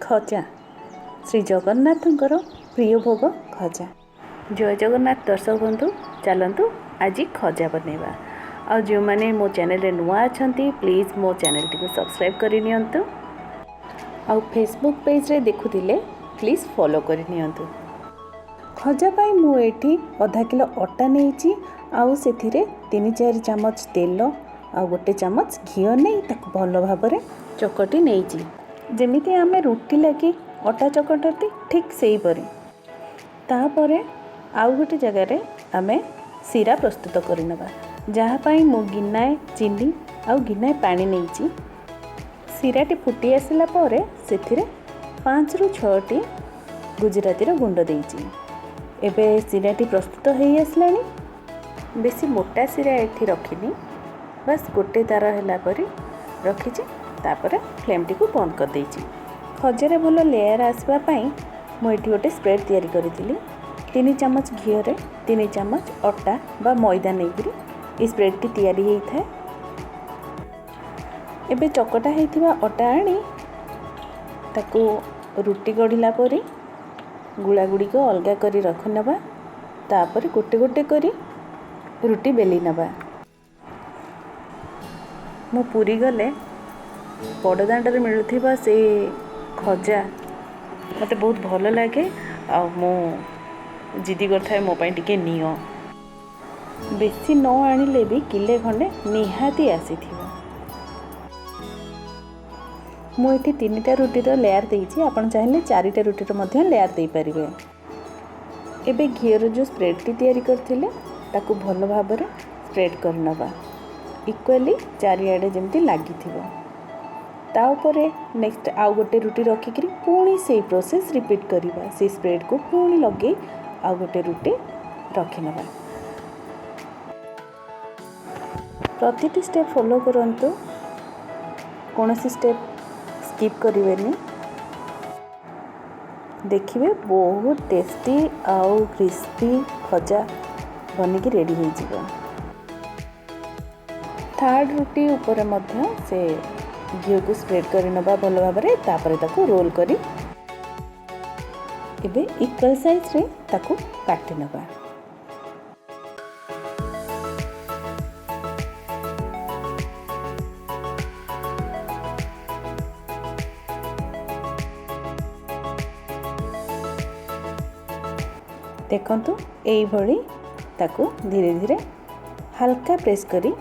ଖଜା, ଶ୍ରୀ ଜଗନ୍ନାଥଙ୍କର ପ୍ରିୟ ଭୋଗ ଖଜା। ଜୟ ଜଗନ୍ନାଥ ଦର୍ଶକ ବନ୍ଧୁ, ଚାଲନ୍ତୁ ଆଜି ଖଜା ବନେଇବା। ଆଉ ଯେଉଁମାନେ ମୋ ଚ୍ୟାନେଲରେ ନୂଆ ଅଛନ୍ତି, ପ୍ଲିଜ୍ ମୋ ଚ୍ୟାନେଲଟିକୁ ସବସ୍କ୍ରାଇବ୍ କରିନିଅନ୍ତୁ। ଆଉ ଫେସବୁକ୍ ପେଜ୍ରେ ଦେଖୁଥିଲେ ପ୍ଲିଜ୍ ଫଲୋ କରିନିଅନ୍ତୁ। ଖଜା ପାଇଁ ମୁଁ ଏଠି ଅଧା କିଲୋ ଅଟା ନେଇଛି, ଆଉ ସେଥିରେ 3-4 ଚାମଚ ତେଲ ଆଉ 1 ଚାମଚ ଘିଅ ନେଇ ତାକୁ ଭଲ ଭାବରେ ଚକଟି ନେଇଛି। ଯେମିତି ଆମେ ରୁଟି ଲାଗି ଅଟା ଚକଟନ୍ତି, ଠିକ୍ ସେହିପରି। ତାପରେ ଆଉ ଗୋଟେ ଜାଗାରେ ଆମେ ଶିରା ପ୍ରସ୍ତୁତ କରିନେବା, ଯାହା ପାଇଁ ମୁଁ ଗିନାଏ ଚିନି ଆଉ ଗିନାଏ ପାଣି ନେଇଛି। ଶିରାଟି ଫୁଟି ଆସିଲା ପରେ ସେଥିରେ 5ରୁ 6ଟି ଗୁଜୁରାତିର ଗୁଣ୍ଡ ଦେଇଛି। ଏବେ ଶିରାଟି ପ୍ରସ୍ତୁତ ହେଇ ଆସିଲାଣି। ବେଶୀ ମୋଟା ଶିରା ଏଠି ରଖିନି, ବାସ୍ ଗୋଟେ ତାର ହେଲା ପରି ରଖିଛି। ତାପରେ ଫ୍ଲେମ୍ଟିକୁ ବନ୍ଦ କରିଦେଇଛି। ଖଜାରେ ଭଲ ଲେୟାର୍ ଆସିବା ପାଇଁ ମୁଁ ଏଠି ଗୋଟେ ସ୍ପ୍ରେଡ଼୍ ତିଆରି କରିଥିଲି। 3 ଚାମଚ ଘିଅରେ 3 ଚାମଚ ଅଟା ବା ମଇଦା ନେଇକରି ଏ ସ୍ପ୍ରେଡ଼୍ଟି ତିଆରି ହେଇଥାଏ। ଏବେ ଚକଟା ହେଇଥିବା ଅଟା ଆଣି ତାକୁ ରୁଟି ଗଢ଼ିଲା ପରି ଗୁଳା ଗୁଡ଼ିକ ଅଲଗା କରି ରଖିନେବା। ତାପରେ ଗୋଟେ ଗୋଟେ କରି ରୁଟି ବେଲି ନେବା। ମୁଁ ପୁରୀ ଗଲେ ବଡ଼ଦାଣ୍ଡରେ ମିଳୁଥିବା ସେ ଖଜା ମୋତେ ବହୁତ ଭଲ ଲାଗେ, ଆଉ ମୁଁ ଜିଦି କରିଥାଏ ମୋ ପାଇଁ ଟିକେ ନିଅ। ବେଶୀ ନ ଆଣିଲେ ବି କିଲେ ଖଣ୍ଡେ ନିହାତି ଆସିଥିବ। ମୁଁ ଏଠି 3ଟା ରୁଟିର ଲେୟାର୍ ଦେଇଛି, ଆପଣ ଚାହିଁଲେ 4ଟା ରୁଟିର ମଧ୍ୟ ଲେୟାର୍ ଦେଇପାରିବେ। ଏବେ ଘିଅର ଯେଉଁ ସ୍ପ୍ରେଡ଼୍ଟି ତିଆରି କରିଥିଲେ ତାକୁ ଭଲ ଭାବରେ ସ୍ପ୍ରେଡ଼୍ କରିନେବା, ଇକ୍ୱାଲି ଚାରିଆଡ଼େ ଯେମିତି ଲାଗିଥିବ। ତା ଉପରେ ନେକ୍ସଟ ଆଉ ଗୋଟେ ରୁଟି ରଖିକିରି ପୁଣି ସେଇ ପ୍ରୋସେସ୍ ରିପିଟ୍ କରିବା। ସେଇ ସ୍ପ୍ରେଡ଼୍କୁ ପୁଣି ଲଗେଇ ଆଉ ଗୋଟେ ରୁଟି ରଖିନେବା। ପ୍ରତିଟି ଷ୍ଟେପ୍ ଫଲୋ କରନ୍ତୁ, କୌଣସି ଷ୍ଟେପ୍ ସ୍କିପ୍ କରିବେନି। ଦେଖିବେ ବହୁତ ଟେଷ୍ଟି ଆଉ କ୍ରିସ୍ପି ଖଜା ବନିକି ରେଡ଼ି ହେଇଯିବ। ଥାର୍ଡ଼ ରୁଟି ଉପରେ ମଧ୍ୟ ସେ ଘିଅକୁ ସ୍ପ୍ରେଡ଼୍ କରିନେବା ଭଲ ଭାବରେ। ତାପରେ ତାକୁ ରୋଲ୍ କରି ଏବେ ଇକ୍ୱାଲ୍ ସାଇଜ୍ରେ ତାକୁ କାଟି ନେବା। ଦେଖନ୍ତୁ ଏଇଭଳି ତାକୁ ଧୀରେ ଧୀରେ ହାଲକା ପ୍ରେସ୍ କରି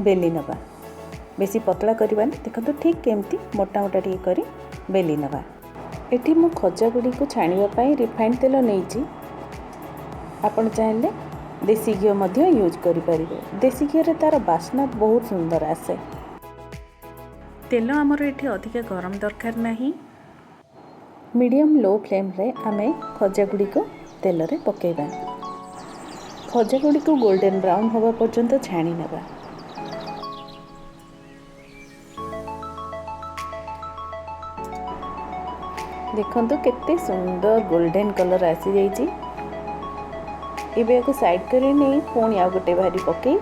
ବେଲି ନେବା, ବେଶୀ ପତଳା କରିବାନି। ଦେଖନ୍ତୁ ଠିକ୍ ଏମିତି ମୋଟା ମୋଟା ଟିକେ କରି ବେଲି ନେବା। ଏଠି ମୁଁ ଖଜା ଗୁଡ଼ିକୁ ଛାଣିବା ପାଇଁ ରିଫାଇଣ୍ଡ ତେଲ ନେଇଛି। ଆପଣ ଚାହିଁଲେ ଦେଶୀ ଘିଅ ମଧ୍ୟ ୟୁଜ୍ କରିପାରିବେ। ଦେଶୀ ଘିଅରେ ତା'ର ବାସ୍ନା ବହୁତ ସୁନ୍ଦର ଆସେ। ତେଲ ଆମର ଏଠି ଅଧିକା ଗରମ ଦରକାର ନାହିଁ। ମିଡ଼ିୟମ୍ ଲୋ ଫ୍ଲେମ୍ରେ ଆମେ ଖଜା ଗୁଡ଼ିକୁ ତେଲରେ ପକାଇବା। ଖଜା ଗୁଡ଼ିକୁ ଗୋଲ୍ଡେନ୍ ବ୍ରାଉନ୍ ହେବା ପର୍ଯ୍ୟନ୍ତ ଛାଣି ନେବା। ଦେଖନ୍ତୁ କେତେ ସୁନ୍ଦର ଗୋଲ୍ଡେନ୍ କଲର୍ ଆସିଯାଇଛି। ଏବେ ୟାକୁ ସାଇଡ଼୍ କରି ନେଇ ପୁଣି ଆଉ ଗୋଟେ ଭାରି ପକାଇ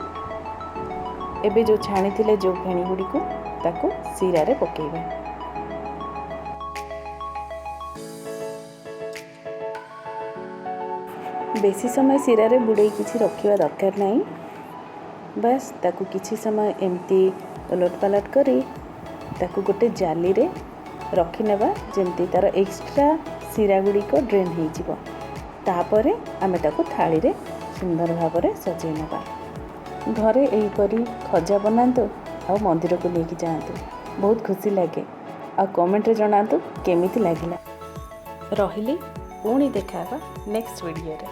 ଏବେ ଯେଉଁ ଛାଣିଥିଲେ ଯେଉଁ ଫେଣି ଗୁଡ଼ିକୁ ତାକୁ ଶିରାରେ ପକାଇବା। ବେଶୀ ସମୟ ଶିରାରେ ବୁଡ଼େଇ କିଛି ରଖିବା ଦରକାର ନାହିଁ, ବାସ୍ ତାକୁ କିଛି ସମୟ ଏମିତି ଓଲଟ ପାଲଟ କରି ତାକୁ ଗୋଟେ ଜାଲିରେ ରଖିନେବା, ଯେମିତି ତା'ର ଏକ୍ସଟ୍ରା ଶିରା ଗୁଡ଼ିକ ଡ୍ରେନ୍ ହେଇଯିବ। ତାପରେ ଆମେ ତାକୁ ଥାଳିରେ ସୁନ୍ଦର ଭାବରେ ସଜେଇ ନେବା। ଘରେ ଏହିପରି ଖଜା ବନାନ୍ତୁ ଆଉ ମନ୍ଦିରକୁ ନେଇକି ଯାଆନ୍ତୁ, ବହୁତ ଖୁସି ଲାଗେ। ଆଉ କମେଣ୍ଟରେ ଜଣାନ୍ତୁ କେମିତି ଲାଗିଲା। ରହିଲି, ପୁଣି ଦେଖା ହେବା ନେକ୍ସଟ ଭିଡ଼ିଓରେ।